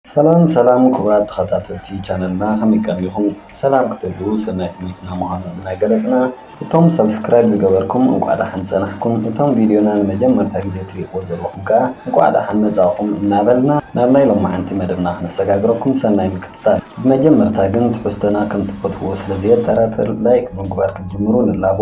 ሰላም ሰላም ክቡራት ተኸታተልቲ ቻነልና፣ ከመይ ቀኒኹም? ሰላም ክትህልዉ ሰናይ ትምኒትና ምዃኑ እናገለጽና፣ እቶም ሰብስክራይብ ዝገበርኩም እንቋዕ ደሓን ጸናሕኩም። እቶም ቪድዮና ንመጀመርታ ግዜ ትርእይዎ ዘለኹም ከኣ እንቋዕ ደሓን መጻእኹም እናበልና፣ ናብ ናይ ሎማዓንቲ መደብና ክንሰጋግረኩም ሰናይ ምክትታል። ብመጀመርታ ግን ትሕዝቶና ከም ትፈትውዎ ስለ ዘየጠራጥር፣ ላይክ ብምግባር ክትጅምሩ ንላቦ።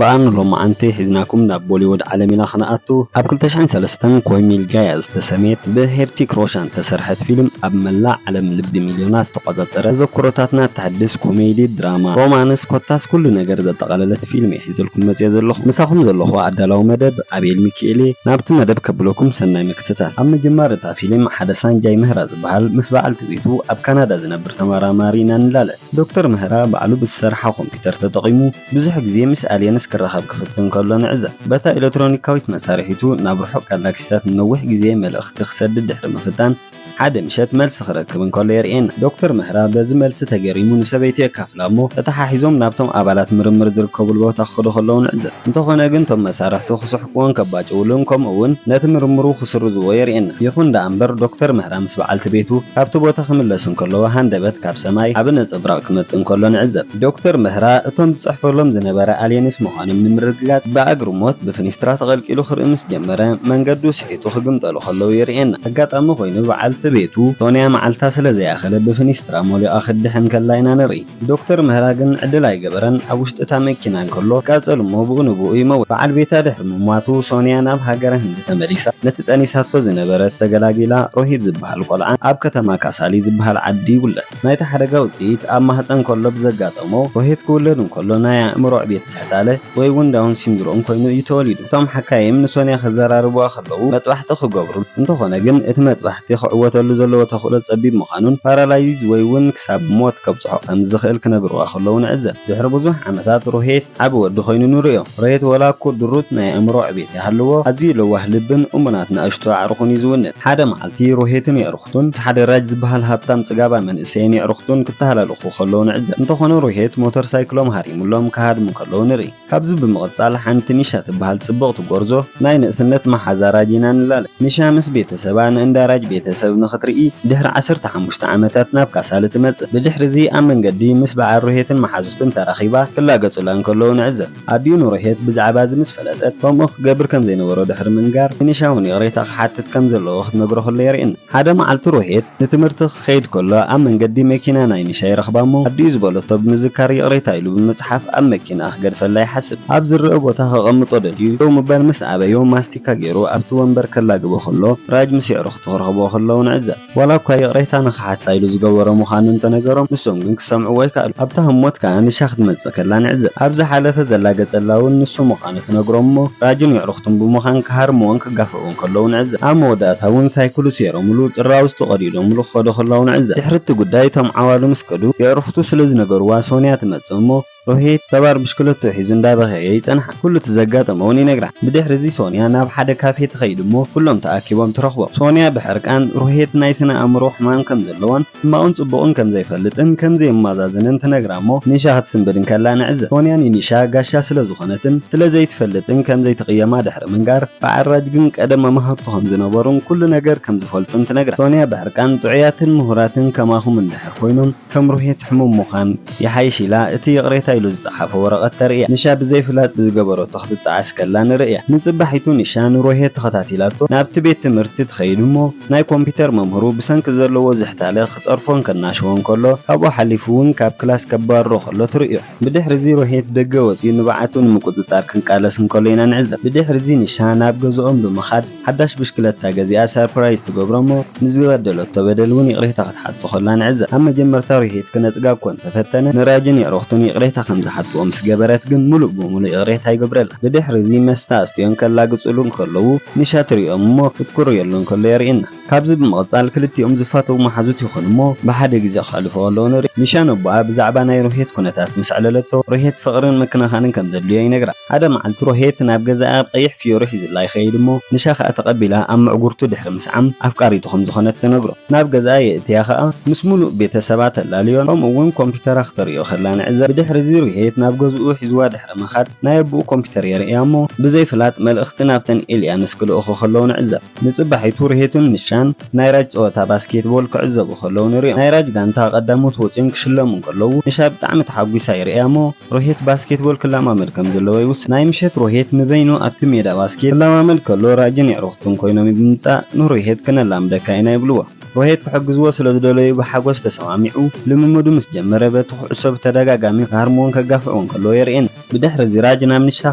በኣን ሎማዓንቲ ሒዝናኩም ናብ ቦሊውድ ዓለም ኢና ክንኣቱ። ኣብ ክልተ ሽሕን ሰለስተን ኮይ ሚል ጋያ ዝተሰምየት ብሄርቲክ ሮሻን ተሰርሐት ፊልም ኣብ መላእ ዓለም ልቢ ሚልዮናት ዝተቆጻጸረ፣ ተዘክሮታትና ተሐድስ፣ ኮሜዲ፣ ድራማ፣ ሮማንስ፣ ኮታስ ኩሉ ነገር ዘጠቓለለት ፊልም እየ ሒዘልኩም መጽየ ዘለኹ። ምሳኹም ዘለኹ ኣዳላዊ መደብ ኣቤል ሚኪኤል እየ። ናብቲ መደብ ከብለኩም ሰናይ ምክትታል። ኣብ ምጅማር እታ ፊልም ሓደ ሳንጃይ ምህራ ዝበሃል ምስ በዓልቲ ቤቱ ኣብ ካናዳ ዝነብር ተመራማሪ ኢና ንላለ። ዶክተር ምህራ ባዕሉ ብዝሰርሓ ኮምፒውተር ተጠቒሙ ብዙሕ ግዜ ምስ ኣልየንስ ክራኸብ ክፍትን ከሎ ንዕዘብ። በታ ኤሌክትሮኒካዊት መሳርሒቱ ናብ ርሑቕ ጋላክሲታት ንነዊሕ ግዜ መልእኽቲ ክሰድድ ድሕሪ ምፍታን፣ ሓደ ምሸት መልሲ ክረክብ እንከሎ የርእየና። ዶክተር ምህራ በዚ መልሲ ተገሪሙ ንሰበይቱ የካፍላ እሞ፣ ተተሓሒዞም ናብቶም ኣባላት ምርምር ዝርከቡሉ ቦታ ክኸዱ ከለዉ ንዕዘብ። እንተኾነ ግን፣ እቶም መሳርሕቱ ክስሕቅዎን ከባጭውሉን፣ ከምኡ እውን ነቲ ምርምሩ ክስርዝዎ የርእየና። ይኹን ደኣ እምበር፣ ዶክተር ምህራ ምስ በዓልቲ ቤቱ ካብቲ ቦታ ክምለሱ እንከለዉ፣ ሃንደበት ካብ ሰማይ ዓቢ ነጸብራቕ ክመጽእ እንከሎ ንዕዘብ። ዶክተር ምህራ እቶም ዝጽሕፈሎም ዝነበረ ኣልየንስ ምዃኖም ንምርግጋጽ፣ ብኣግርሞት ብፍኒስትራ ተቐልቂሉ ክርኢ ምስ ጀመረ፣ መንገዱ ስሒቱ ክግምጠሉ ከለዉ የርእየና። ኣጋጣሚ ኮይኑ፣ በዓልቲ ቤቱ ሶንያ መዓልታ ስለ ዘይኣኸለ፣ ብፍኒስትራ ሞሊቓ ክትድሕን ከላ ኢና ንርኢ። ዶክተር ምህራ ግን ዕድል ኣይገበረን። ኣብ ውሽጢ እታ መኪና እንከሎ ይቃጸል እሞ ብኡ ንብኡ ይመውት። በዓል ቤታ ድሕሪ ምሟቱ ሶንያ ናብ ሃገረ ህንዲ ተመሊሳ ነቲ ጠኒሳቶ ዝነበረት ተገላጊላ። ሮሂት ዝበሃል ቆልዓ ኣብ ከተማ ካሳሊ ዝበሃል ዓዲ ይውለድ። ናይቲ ሓደጋ ውጽኢት ኣብ ማህጸን ከሎ ብዘጋጠሞ፣ ሮሂት ክውለድ እንከሎ ናይ ኣእምሮ ዕቤት ዝሕታለ ወይ እውን ዳውን ሲንድሮም ኮይኑ እዩ ተወሊዱ። እቶም ሓካይም ንሶንያ ከዘራርብዋ ከለዉ መጥባሕቲ ክገብሩ፣ እንተኾነ ግን እቲ መጥባሕቲ ክዕወተሉ ዘለዎ ተኽእሎ ጸቢብ ምዃኑን ፓራላይዝ ወይ እውን ክሳብ ሞት ከብጽሖ ከም ዝኽእል ክነግርዋ ከለዉ ንዕዘብ። ድሕሪ ብዙሕ ዓመታት ሮሄት ዓቢ ወዲ ኮይኑ ንርእዮ። ሮሄት ወላ እኮ ድሩት ናይ ኣእምሮ ዕቤት ይሃልዎ፣ ኣዝዩ ለዋህ ልብን እሙናት ንኣሽቱ ኣዕሩኹን እዩ ዝውንን። ሓደ መዓልቲ ሮሄትን የዕሩኽቱን ምስ ሓደ ራጅ ዝበሃል ሃብታም ጽጋባ መንእሰይን የዕሩኽቱን ክተሃላለኹ ከለዉ ንዕዘብ። እንተኾነ ሮሄት ሞተር ሳይክሎም ሃሪሙሎም ክሃድሙ ከለዉ ንርኢ። ካብዚ ብምቕጻል ሓንቲ ኒሻ ትበሃል ጽብቕቲ ጎርዞ ናይ ንእስነት መሓዛ ራጅ ኢና ንላለ። ኒሻ ምስ ቤተሰባ ንእንዳ ራጅ ቤተሰብ ንኽትርኢ ድሕሪ ዓሰርተ ሓሙሽተ ዓመታት ናብ ካሳሊ ትመጽእ። ብድሕሪዚ ኣብ መንገዲ ምስ በዓል ሮሄትን መሓዙትን ተራኺባ ክላገጹላ እንከለዉ ንዕዘብ። ኣዲኡ ንሮሄት ብዛዕባ እዚ ምስ ፈለጠት፣ ከምኡ ክገብር ከም ዘይነበሮ ድሕሪ ምንጋር፣ ንኒሻ እውን ይቕሬታ ክሓትት ከም ዘለዎ ክትነግሮ ከሎ የርእየና። ሓደ መዓልቲ ሮሄት ንትምህርቲ ክኸይድ ከሎ ኣብ መንገዲ መኪና ናይ ኒሻ ይረኽባ እሞ ኣዲኡ ዝበለቶ ብምዝካር ይቕሬታ ኢሉ ብምጽሓፍ ኣብ መኪና ክገድፈላ ይሓስብ። ኣብ ዝረአ ቦታ ከቐምጦ ደልዩ ደው ምባል ምስ ኣበዮ ማስቲካ ገይሩ ኣብቲ ወንበር ከላግቦ ከሎ ራጅ ምስ የዕሩኽቱ ክረኽብዎ ከለዉ ንዕዘብ። ዋላ እኳ ይቕሬታ ንኽሓታ ኢሉ ዝገበሮ ምዃኑ እንተነገሮም ንሶም ግን ክሰምዕዎ ኣይከኣሉ። ኣብታ ህሞት ከኣ ኒሻ ክትመጽእ ከላ ንዕዘብ። ኣብ ዝሓለፈ ዘላገጸላ እውን ንሱ ምዃኑ ትነግሮም እሞ ራጅን የዕሩኽቱን ብምዃን ክሃርምዎን ክጋፍዕዎን ከለዉ ንዕዘብ። ኣብ መወዳእታ እውን ሳይክሉ ስየሮምሉ ጥራውዝቱ ቀዲዶምሉ ክኸዱ ከለዉ ንዕዘብ። ድሕሪ እቲ ጉዳይ እቶም ዓዋሉ ምስ ከዱ የዕሩኽቱ ስለ ዝነገርዋ ሶንያ ትመጽእ እሞ ሮሄት ሰባር ብሽክለቶ ሒዙ እንዳበኸየ ይጸንሓ። ኩሉ እቲ ዘጋጠመ እውን ይነግራ። ብድሕሪ እዚ ሶንያ ናብ ሓደ ካፌ ትኸይድ እሞ ኩሎም ተኣኪቦም ትረኽቦም። ሶንያ ብሕርቃን ሮሄት ናይ ስነ ኣእምሮ ሕማም ከም ዘለዎን ሕማቑን ጽቡቕን ከም ዘይፈልጥን ከም ዘይመዛዘንን ትነግራ እሞ ኒሻ ክትስንብድ እንከላ ንዕዘብ። ሶንያ ንኒሻ ጋሻ ስለ ዝኾነትን ስለ ዘይትፈልጥን ከም ዘይትቕየማ ድሕሪ ምንጋር፣ በዓል ራጅ ግን ቀደም መማህርቱ ከም ዝነበሩን ኩሉ ነገር ከም ዝፈልጡን ትነግራ። ሶንያ ብሕርቃን ጥዑያትን ምሁራትን ከማኹም እንድሕር ኮይኖም ከም ሩሄት ሕሙም ምዃን ይሓይሽ ኢላ እቲ ይቕሬታ ኢሉ ዝጸሓፎ ወረቐት ተርእያ። ኒሻ ብዘይፍላጥ ብዝገበረቶ ክትጠዓስ ከላ ንርእያ። ንጽባሒቱ ኒሻ ንሩሄት ተኸታቲላቶ ናብቲ ቤት ትምህርቲ ትኸይድ እሞ ናይ ኮምፒተር መምህሩ ብሰንኪ ዘለዎ ዝሕታለ ክጸርፎን ከናሽዎን ከሎ ካብኡ ሓሊፉ እውን ካብ ክላስ ከባርሮ ከሎ ትርእዮ። ብድሕሪ እዚ ሩሄት ደገ ወጺኡ ንብዓቱ ንምቁጽጻር ክንቃለስ እንከሎ ኢና ንዕዘብ። ብድሕሪ እዚ ኒሻ ናብ ገዝኦም ብምኻድ ሓዳሽ ብሽክለታ ገዚኣ ሰርፕራይዝ ትገብሮ እሞ ንዝበደለቶ በደል እውን ይቕሬታ ክትሓቶ ከላ ንዕዘብ። ኣብ መጀመርታ ሩሄት ክነጽጋ እኮ እንተፈተነ ንራጅን የዕሩኽቱን ይቕሬታ ከም ዝሓትዎ ምስ ገበረት ግን፣ ምሉእ ብምሉእ ይቕሬታ ይገብረላ። ብድሕሪ እዚ መስተ ኣስትዮም ከላግጽሉ እንከለዉ፣ ንሻ ትሪኦም እሞ ክትኩርየሉ እንከሎ የርእየና። ካብዚ ብምቕጻል፣ ክልቲኦም ዝፋተዉ መሓዙት ይኾኑ እሞ፣ ብሓደ ግዜ ከሕልፎ ከለዉ ንርኢ። ኒሻ ነቦኣ ብዛዕባ ናይ ሮሄት ኩነታት ምስ ኣዕለለቶ፣ ሮሄት ፍቕርን ምክንኻንን ከም ዘድልዮ ይነግራ። ሓደ መዓልቲ ሮሄት ናብ ገዛኣ ቀይሕ ፍዮሪ ሒዙላ ይኸይድ እሞ፣ ኒሻ ከኣ ተቐቢላ ኣብ ምዕጉርቱ ድሕሪ ምስዓም ኣፍቃሪቱ ከም ዝኾነት ትነግሮ። ናብ ገዛኣ የእትያ ከኣ ምስ ሙሉእ ቤተሰባ ተላልዮን፣ ከምኡ እውን ኮምፒውተራ ክተርእዮ ከላ ንዕዘብ። ብድሕሪ እዚ ሮሄት ናብ ገዝኡ ሒዝዋ ድሕሪ ምኻድ፣ ናይ ኣቦኡ ኮምፒውተር የርእያ እሞ፣ ብዘይ ፍላጥ መልእኽቲ ናብተን ኤልያንስ ክልእኹ ከለዉ ንዕዘብ። ንጽባሒቱ ሮሄትን ኒሻን ናይ ራጅ ጸወታ ባስኬትቦል ክዕዘቡ ከለዉ ንሪኦም። ናይ ራጅ ጋንታ ቀዳሞት ወጺኦም ክሽለሙ እንከለዉ፣ ኒሻ ብጣዕሚ ተሓጒሳ ይርእያ እሞ፣ ሮሄት ባስኬትቦል ክለማመድ ከም ዘለዎ ይውስን። ናይ ምሸት ሮሄት ንበይኑ ኣብቲ ሜዳ ባስኬት ክለማመድ ከሎ፣ ራጅን የዕሩኽቱን ኮይኖም ብምምጻእ፣ ንሮሄት ክነላምደካ ኢና ይብልዎ። ሮሄት ክሕግዝዎ ስለ ዝደለዩ ብሓጎስ ተሰማሚዑ፣ ልምምዱ ምስ ጀመረ፣ በቲ ኩዕሶ ብተደጋጋሚ ክሃርምዎን ከጋፍዕዎን ከለዎ የርእየና። ብድሕሪ እዚ ራጅ ናብ ኒሻ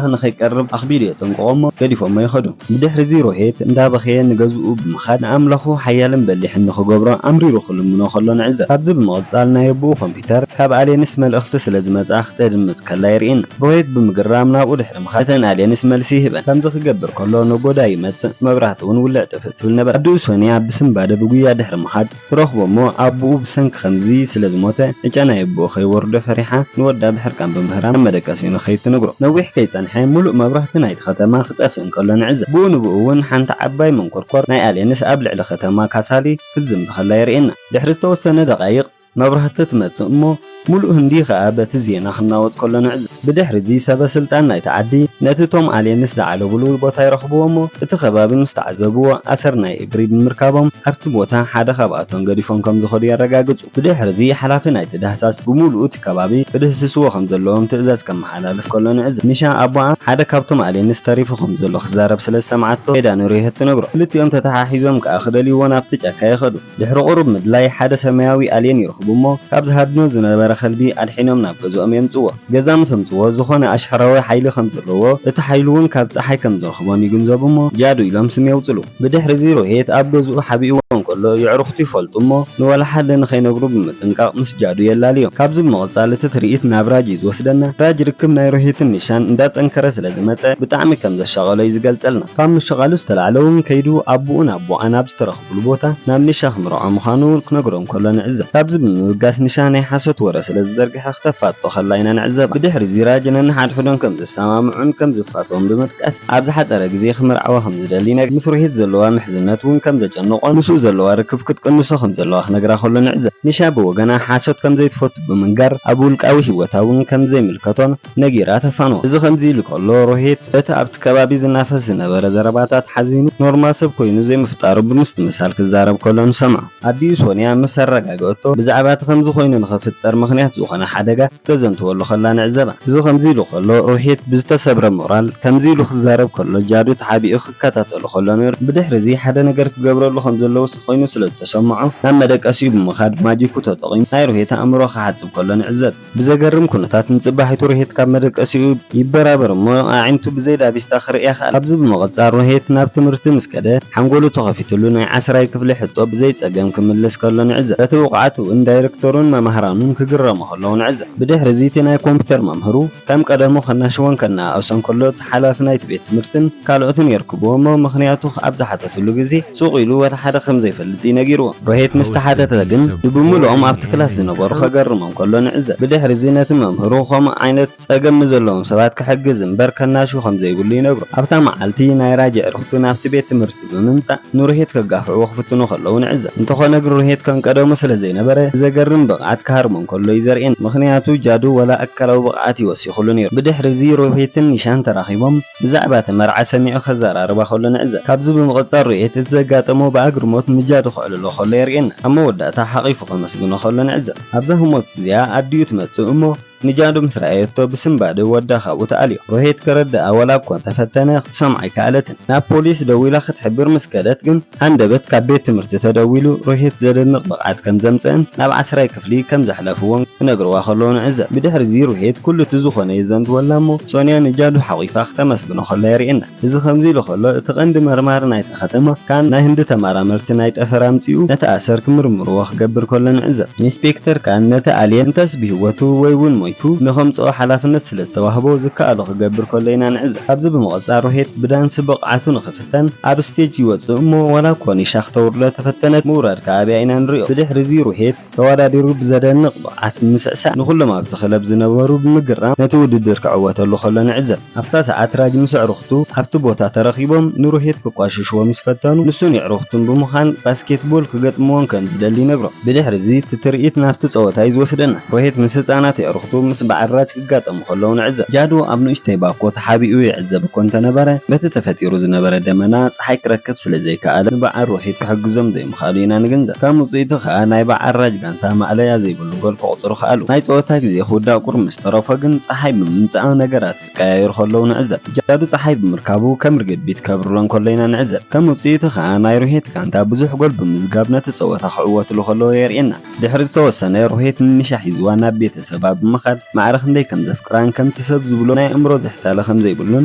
ንኸይቀርብ ኣኽቢዱ የጠንቅቖ እሞ፣ ገዲፎሞ ይኸዱ። ብድሕሪ እዚ ሮሄት እንዳበኸየ ንገዝኡ ብምኻድ፣ ንኣምላኹ ሓያልን በሊሕን ንኽገብሮ ኣምሪሩ ክልምኖ ከሎ ንዕዘብ። ካብዚ ብምቕጻል፣ ናይ ኣቦኡ ኮምፒውተር ካብ ኣሌንስ መልእኽቲ ስለ ዝመጽኣ ክተድምጽ ከላ የርእየና። ሮሄት ብምግራም ናብኡ ድሕሪ ምኻድ፣ እተን ኣሌንስ መልሲ ይህበን። ከምዚ ክገብር ከሎ፣ ነጎዳ ይመጽእ፣ መብራህቲ እውን ውልዕ ጥፍእ ትብል ነበረት። ኣዲኡ ሶንያ ብስንባደ ብጉያ ድሕሪ ምኻድ ትረኽቦ እሞ፣ ኣቦኡ ብሰንኪ ከምዚ ስለ ዝሞተ፣ ዕጫ ናይ ኣቦኡ ከይወርዶ ፈሪሓ፣ ንወዳ ብሕርቃን ብምህራም ናብ መደቀሲኡ ንኸይድ ትነግሮ። ነዊሕ ከይጸንሐ፣ ሙሉእ መብራህቲ ናይቲ ከተማ ክጠፍእ እንከሎ ንዕዘብ። ብኡ ንብኡ እውን ሓንቲ ዓባይ መንኮርኮር ናይ ኣሌንስ ኣብ ልዕሊ ከተማ ካሳሊ ክትዝንቢ ከላ የርእየና። ድሕሪ ዝተወሰነ ደቓይቕ፣ መብራህቲ ትመጽእ እሞ፣ ሙሉእ ህንዲ ከኣ በቲ ዜና ክናወጽ ከሎ ንዕዘብ። ብድሕሪ እዚ ሰበ ስልጣን ናይቲ ዓዲ ነቲ ቶም ኣሌንስ ዝዓለቡሉ ቦታ ይረኽብዎ እሞ፣ እቲ ከባቢ ምስ ተዓዘብዎ ኣሰር ናይ እግሪ ብምርካቦም ኣብቲ ቦታ ሓደ ካብኣቶም ገዲፎም ከም ዝኸዱ የረጋግጹ። ብድሕሪ እዚ ሓላፊ ናይቲ ዳህሳስ ብሙሉኡ እቲ ከባቢ ክድህስስዎ ከም ዘለዎም ትእዛዝ ከመሓላልፍ ከሎ ንዕዘብ። ኒሻ ኣቦኣ ሓደ ካብቶም ኣሌንስ ተሪፉ ከም ዘሎ ክዛረብ ስለ ዝሰምዓቶ ከይዳ ንሮሄት ትነግሮ። ክልቲኦም ተተሓሒዞም ከኣ ክደልይዎ ናብቲ ጫካ ይኸዱ። ድሕሪ ቁሩብ ምድላይ ሓደ ሰማያዊ ኣልየን ይረኽቡ እሞ፣ ካብ ዝሃድኖ ዝነበረ ከልቢ ኣድሒኖም ናብ ገዝኦም የምጽዎ። ገዛ ምስ ኣምጽዎ፣ ዝኾነ ኣሽሓራዊ ሓይሊ ከም ዘለዎ፣ እቲ ሓይሊ እውን ካብ ጸሓይ ከም ዝረኽቦን ይግንዘቡ እሞ፣ ጃዱ ኢሎም ስም የውጽሉ። ብድሕሪ እዚ ሮሄት ኣብ ገዝኡ ሓቢእዎ እንከሎ፣ የዕሩኽቱ ይፈልጡ እሞ፣ ንዋላ ሓደ ንኸይነግሩ ብምጥንቃቕ ምስ ጃዱ የላልዮም። ካብዚ ብምቕጻል፣ እቲ ትርኢት ናብ ራጅ እዩ ዝወስደና። ራጅ ርክብ ናይ ሮሄትን ኒሻን እንዳጠንከረ ስለ ዝመጸ፣ ብጣዕሚ ከም ዘሻቐሎ እዩ ዝገልጸልና። ካብ ምሽቓሉ ዝተላዕለ እውን ከይዱ ኣቦኡን ኣቦኣን ኣብ ዝተረኽቡ ዝረኽብሉ ቦታ ናብ ኒሻ ክምርዖ ምዃኑ ክነግሮም ከሎ ንዕዘብ። ካብዚ ብምብጋስ ኒሻ ናይ ሓሶት ወረ ስለ ዝዘርግሐ ክተፋጥጦ ከላ ኢና ንዕዘባ። ብድሕሪ እዚ ራጅ ነንሓድሕዶም ከም ዝሰማምዑን ከም ዝፋተውን ብምጥቃስ፣ ኣብ ዝሓጸረ ግዜ ክምርዓዋ ከም ዝደሊ ይነግራ። ምስ ሮሄት ዘለዋ ምሕዝነት እውን ከም ዘጨንቖን ምስኡ ዘለዋ ርክብ ክትቅንሶ ከም ዘለዋ ክነግራ ከሎ ንዕዘብ። ኒሻ ብወገና ሓሶት ከም ዘይትፈቱ ብምንጋር፣ ኣብ ውልቃዊ ህይወታ እውን ከም ዘይምልከቶን ነጊራ ተፋንዎ። እዚ ከምዚ ኢሉ ከሎ፣ ሮሄት በቲ ኣብቲ ከባቢ ዝናፈስ ዝነበረ ዘረባታት ሓዚኑ፣ ኖርማል ሰብ ኮይኑ ዘይምፍጣሩ ብምስትምሳል ክዛረብ ከሎ ንሰምዖ። ኣዲኡ ሶንያ ምስ ኣረጋገአቶ፣ ብዛዕባ እቲ ከምዚ ኮይኑ ንኽፍጠር ምኽንያት ዝኾነ ሓደጋ ክተዘንትወሉ ከላ ንዕዘባ። እዚ ከምዚ ኢሉ ከሎ፣ ሮሄት ብዝተሰብረ ሞራል ከምዚ ኢሉ ክዛረብ ከሎ፣ ጃዱ ተሓቢኡ ክከታተሎ ከሎ ነይሩ። ብድሕሪ እዚ ሓደ ነገር ክገብረሉ ከም ዘለዎ ኮይኑ ስለ ዝተሰምዖ፣ ናብ መደቀሲኡ ብምኻድ ማጂኩ ተጠቒሙ ናይ ሮሄት ኣእምሮ ክሓጽብ ከሎ ንዕዘብ። ብዘገርም ኩነታት ንጽባሒቱ ሮሄት ካብ መደቀሲኡ ይበራበር እሞ ኣዒንቱ ብዘይ ዳቢስታ ክርእያ ከኣለ። ካብዚ ብምቕጻል ሮሄት ናብ ትምህርቲ ምስ ከደ ሓንጎሉ ተኸፊትሉ ናይ ዓስራይ ክፍሊ ሕቶ ብዘይ ጸገም ክምልስ ከሎ ንዕዘብ። በቲ ብቕዓቱ እውን ዳይሬክተሩን መማህራኑን ክግረሙ ከለዉ ንዕዘብ። ብድሕሪ እዚ እቲ ናይ ኮምፒውተር መምህሩ ከም ቀደሙ ከናሽዎን ከነኣእሶን ከሎ እቲ ሓላፊ ናይቲ ቤት ትምህርትን ካልኦትን የርክብዎ እሞ ምኽንያቱ ኣብ ዝሓተትሉ ግዜ ሱቕ ኢሉ ወላ ሓደ ከም ዘይፈልጥ እዩ ነጊርዎ። ሮሄት ምስ ተሓተተ ግን ንብምልኦም ኣብቲ ክላስ ዝነበሩ ከገርሞም ከሎ ንዕዘብ። ብድሕሪ እዚ ነቲ መምህሩ ከምኡ ዓይነት ጸገም ንዘለዎም ሰባት ክሕግዝ እምበር ከናሹ ከም ዘይብሉ ይነግሮ። ኣብታ መዓልቲ ናይ ራጅ ኣዕሩኽቱ ናብቲ ቤት ትምህርቲ ብምምጻእ ንሮሄት ከጋፍዕዎ ክፍትኑ ከለዉ ንዕዘብ። እንተኾነ ግን ሮሄት ከም ቀደሙ ስለ ዘይነበረ ብዘገርም ብቕዓት ክሃርሞም ከሎ እዩ ዘርእየን። ምኽንያቱ ጃዱ ወላ ኣካላዊ ብቕዓት እዩ ወሲኹሉ ነይሩ። ብድሕሪ እዚ ሮሄትን ኒሻን ተራኺቦም ብዛዕባ እቲ መርዓ ሰሚዑ ከዘራርባ ከሎ ንዕዘብ። ካብዚ ብምቕጻል ሮሄት እቲ ዘጋጠሞ ብኣግርሞት ንጃዱ ከዕልሎ ከሎ የርእየና። ኣብ መወዳእታ ሓቒፉ ከመስግኖ ከሎ ንዕዘብ። ኣብዛ ህሞት እዚኣ ኣዲኡ ትመጽእ እሞ ንጃዱ ምስ ረኣየቶ ብስንባደ ወዳ ካብኡ ተኣልዮ። ሮሄት ከረድኣ ወላ እኳ እንተፈተነ ክትሰምዖ ኣይከኣለትን። ናብ ፖሊስ ደዊላ ክትሕብር ምስ ከደት ግን ሃንደበት ካብ ቤት ትምህርቲ ተደዊሉ ሮሄት ዘደንቕ ብቕዓት ከም ዘምጽአን ናብ ዓስራይ ክፍሊ ከም ዘሕለፍዎን ክነግርዋ ከለዉ ንዕዘብ። ብድሕሪ እዚ ሮሄት ኩሉ እቲ ዝኾነ የዘንትወላ እሞ ሶንያ ንጃዱ ሓቒፋ ክተመስግኖ ከላ የርእየና። እዚ ከምዚ ኢሉ ከሎ እቲ ቀንዲ መርማሪ ናይታ ከተማ ካን ናይ ህንዲ ተመራመርቲ ናይ ጠፈር ኣምጺኡ ነቲ ኣሰር ክምርምርዎ ክገብር ከሎ ንዕዘብ። ኢንስፔክተር ካን ነቲ ኣልየን እንተስ ብህይወቱ ወይ እውን ሞይቱ ንኸምጽኦ ሓላፍነት ስለ ዝተዋህቦ ዝከኣሎ ክገብር ከሎ ኢና ንዕዘብ። ካብዚ ብምቕጻል ሮሄት ብዳንሲ ብቕዓቱ ንኽፍተን ኣብ ስቴጅ ይወጽእ እሞ ዋላ እኮ ኒሻ ክተውርዶ ተፈተነት ምውራድ ከኣብያ ኢና ንሪኦ። ብድሕሪ እዚ ሮሄት ተወዳዲሩ ብዘደንቕ ብቕዓት ምስዕሳዕ ንኹሎም ኣብቲ ክለብ ዝነበሩ ብምግራም ነቲ ውድድር ክዕወተሉ ከሎ ንዕዘብ። ኣብታ ሰዓት ራጅ ምስ ኣዕሩኽቱ ኣብቲ ቦታ ተረኺቦም ንሮሄት ክቋሽሽዎ ምስ ፈተኑ ንሱን የዕሩኽቱን ብምዃን ባስኬትቦል ክገጥምዎን ከም ዝደሊ ይነግሮም። ብድሕሪ እዚ እቲ ትርኢት ናብቲ ጸወታ እዩ ዝወስደና። ሮሄት ምስ ህጻናት የዕሩኽቱ ምስ በዓል ራጅ ክጋጠሙ ከለዉ ንዕዘብ። ጃዱ ኣብ ንእሽተይ ባኮ ተሓቢኡ ይዕዘብ እኮ እንተነበረ በቲ ተፈጢሩ ዝነበረ ደመና ጸሓይ ክረክብ ስለ ዘይከኣለ ንበዓል ሮሄት ክሕግዞም ዘይምኽኣሉ ኢና ንግንዘብ። ከም ውጽኢቱ ከኣ ናይ በዓል ራጅ ጋንታ ማእለያ ዘይብሉ ጎል ከቑጽሩ ከኣሉ። ናይ ጸወታ ግዜ ክውዳእ ቁሩብ ምስ ተረፎ ግን ጸሓይ ብምምጽኣ ነገራት ክቀያየሩ ከለዉ ንዕዘብ። ጃዱ ጸሓይ ብምርካቡ ከም ርግቢት ከብርሮ እንከሎ ኢና ንዕዘብ። ከም ውጽኢቱ ከኣ ናይ ሮሄት ጋንታ ብዙሕ ጎል ብምዝጋብ ነቲ ጸወታ ክዕወትሉ ከለዉ የርእየና። ድሕሪ ዝተወሰነ ሮሄት ንኒሻ ሒዝዋ ናብ ቤተሰባ ብምኻድ ማዕረ ክንደይ ከም ዘፍቅራን ከምቲ ሰብ ዝብሎ ናይ ኣእምሮ ዝሕታለ ከም ዘይብሉን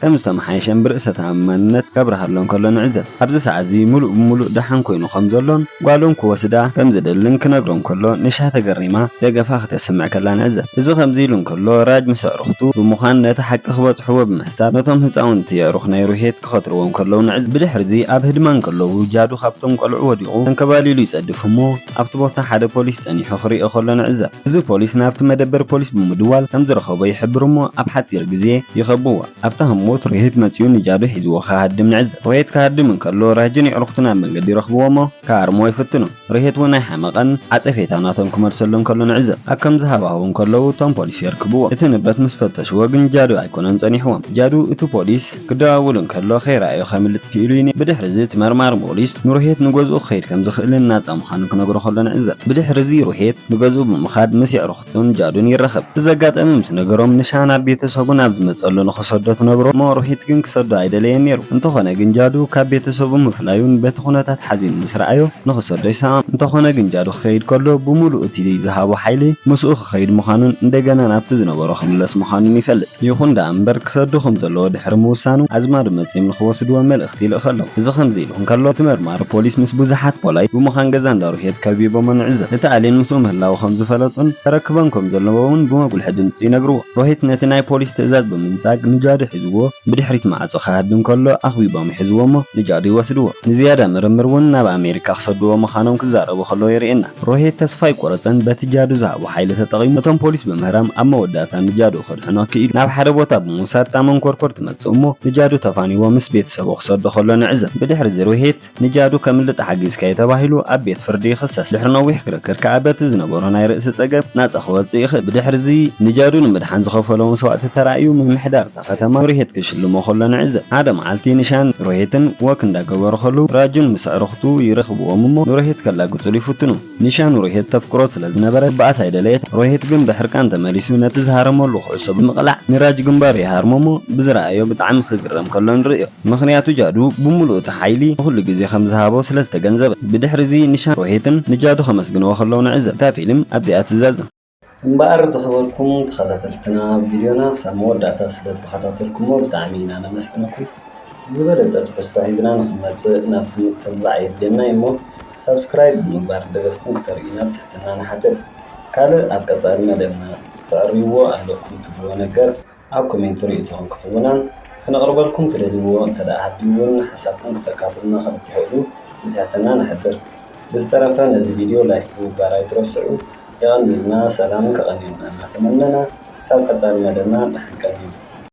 ከም ዝተመሓየሸን ብርእሰ ተኣማንነት ከብርሃሎም ከሎ ንዕዘብ። ኣብዚ ሰዓት እዚ ምሉእ ብምሉእ ደሓን ኮይኑ ከም ዘሎን ጓሎም ክወስዳ ከም ዝደልን ክነግሮም ከሎ ኒሻ ተገሪማ ደገፋ ክተስምዕ ከላ ንዕዘብ። እዚ ከምዚ ኢሉ እንከሎ ራጅ ምስ ኣዕሩኽቱ ብምዃን ነቲ ሓቂ ክበጽሕዎ ብምሕሳብ ነቶም ህጻውንቲ ኣዕሩኽ ናይ ሩሄት ክኸትርዎም ከለዉ ንዕዘብ። ብድሕሪ እዚ ኣብ ህድማ እንከለዉ ጃዱ ካብቶም ቆልዑ ወዲቑ ተንከባሊሉ ይጸድፍ እሞ ኣብቲ ቦታ ሓደ ፖሊስ ጸኒሑ ክሪኦ ከሎ ንዕዘብ። እዚ ፖሊስ ናብቲ መደበር ፖሊስ ብምድዋል ከም ዝረኸቦ ይሕብር እሞ ኣብ ሓጺር ግዜ ይኸብዎ። ኣብታ ህሞት ሩሄት መጺኡ ንጃዱ ሒዝዎ ክሃድም ንዕዘብ። ሩሄት ክሃድም እንከሎ ራጅን የዕሩኽቱን ኣብ መንገዲ ይረኽብዎ እሞ ክሃርምዎ ይፍትኑ። ሩሄት እውን ኣይሓመቐን ዓጸፌታ ናቶም ክመልሰሎም ከሎ ንዕዘብ። ኣብ ከምዚ ሃዋህው እንከለዉ እቶም ፖሊስ የርክብዎ። እቲ ንብረት ምስ ፈተሽዎ ግን ጃዱ ኣይኮነን ጸኒሕዎም። ጃዱ እቲ ፖሊስ ክደዋውል እንከሎ ከይረኣዮ ከምልጥ ክኢሉ እዩ። ብድሕሪ እዚ እቲ መርማሪ ፖሊስ ንሩሄት ንገዝኡ ክኸይድ ከም ዝኽእልን ናጻ ምዃኑ ክነግሮ ከሎ ንዕዘብ። ብድሕሪ እዚ ሩሄት ንገዝኡ ብምኻድ ምስ የዕሩኽቱን ጃዱን ይራኸብ። እቲ ዘጋጠመ ምስ ነገሮም ንሻ ናብ ቤተሰቡ ናብ ዝመጸሉ ንኽሰዶ ትነግሮ እሞ ሩሄት ግን ክሰዶ ኣይደለየን ነይሩ። እንተኾነ ግን ጃዱ ካብ ቤተሰቡ ምፍላዩን በቲ ኩነታት ሓዚኑ ምስ ረኣዮ ንኽሰዶ ይሰማም። እንተኾነ ግን ጃዱ ክኸይድ ከሎ ብምሉእ እቲ ዝሃቦ ሓይሊ ምስኡ ክኸይድ ምዃኑን እንደገና ናብቲ ዝነበሮ ክምለስ ምዃኑን ይፈልጥ። ይኹን ደኣ እምበር ክሰዱ ከም ዘለዎ ድሕሪ ምውሳኑ ኣዝማዱ መጺኦም ንኽወስድዎ መልእኽቲ ይልእኸሎም። እዚ ከምዚ ኢሉ እንከሎ እቲ መርማሪ ፖሊስ ምስ ብዙሓት ፖላይ ብምዃን ገዛ እንዳ ሩሄት ከቢቦሞ ንዕዘብ። እቲ ኣሌን ምስኡ ምህላዉ ከም ዝፈለጡን ተረክቦም ከም ዘለዎም እውን ብመጉልሒ ድምጺ ይነግርዎ። ሩሄት ነቲ ናይ ፖሊስ ትእዛዝ ብምንጻግ ንጃዱ ሒዝዎ ብድሕሪት ማዕጾ ክሃድም ከሎ ኣኽቢቦም ይሕዝዎ እሞ ንጃዱ ይወስድዎ። ንዝያዳ ምርምር እውን ናብ ኣሜሪካ ክሰድዎ ምዃኖም ክዛረቡ ከለዉ የርእየና። ሩሄት ተስፋ ኣይቆረጸን በቲ ጃዱ ዝሃቦ ሓይሊ ተጠቒሙ ነቶም ፖሊስ ብምህራም ኣብ መወዳእታ ንጃዱ ከድሕኖ ክኢሉ። ናብ ሓደ ቦታ ብምውሳድ እታ መንኮርኮር ትመጽእ እሞ ንጃዱ ተፋኒዎ ምስ ቤተሰቡ ክሰዶ ከሎ ንዕዘብ። ብድሕሪ እዚ ሩሄት ንጃዱ ከምልጥ ሓጊዝካዮ ተባሂሉ ኣብ ቤት ፍርዲ ይኽሰስ። ድሕሪ ነዊሕ ክርክር ከኣ በቲ ዝነበሮ ናይ ርእሲ ጸገም ናጻ ክወጽእ ይኽእል። ብድሕሪ እዚ ንጃዱ ንምድሓን ዝኸፈሎ መስዋእቲ ተራእዩ ምምሕዳር እታ ከተማ ንሩሄት ክሽልሞ ከሎ ንዕዘብ። ሓደ መዓልቲ ንሻን ሩሄትን ወክ እንዳገበሩ ከለዉ ራጁን ምስ ኣዕሩኽቱ ይረኽብዎም እሞ ንሩሄት ከላግጹሉ ይፍትኑ። ኒሻ ንሩሄት ተፍቅሮ ስለ ዝነበረት ክበኣስ ኣይደለየት። ሩሄት ግን ብሕርቃን ተመሊሱ ነቲ ዝሃረመሉ ኩዕሶ ብምቕላዕ ንራጅ ግንባሩ ይሃርሞ እሞ ብዝረኣዮ ብጣዕሚ ክግረም ከሎ ንርእዮ። ምኽንያቱ ጃዱ ብምሉእ እቲ ሓይሊ ንኹሉ ግዜ ከም ዝሃቦ ስለ ዝተገንዘበ። ብድሕሪ እዚ ኒሻን ሩሄትን ንጃዱ ከመስግንዎ ከለዉ ንዕዘብ። እታ ፊልም ኣብዚኣ ትዛዘም። እምበኣር ዝኸበርኩም ተኸታተልትና ቪድዮና ክሳብ መወዳእታ ስለ ዝተኸታተልኩሞ ብጣዕሚ ኢና ነመስግነኩም። ዝበለጸ ትሕዝቶ ሒዝና ንኽንመጽእ ናትኩም ምትብባዕ የድልየና እዩ እሞ ሳብስክራይብ ብምግባር ደገፍኩም ክተርእዩና ብትሕትና ንሓትት። ካልእ ኣብ ቀጻሊ መደብና ተዕርይዎ ኣለኩም ትብልዎ ነገር ኣብ ኮሜንት ርእይቶኹም ክትህቡናን ክነቕርበልኩም ትደልይዎ እንተደኣ ሃልዩ እውን ሓሳብኩም ክተካፍሉና ከም እትኽእሉ ብትሕትና ንሕብር። ብዝተረፈ ነዚ ቪድዮ ላይክ ብምግባር ኣይትረስዑ። የቐንየልና፣ ሰላም ከቐንየልና እናተመነና ክሳብ ቀጻሊ መደብና ደሓን ቀንዩ።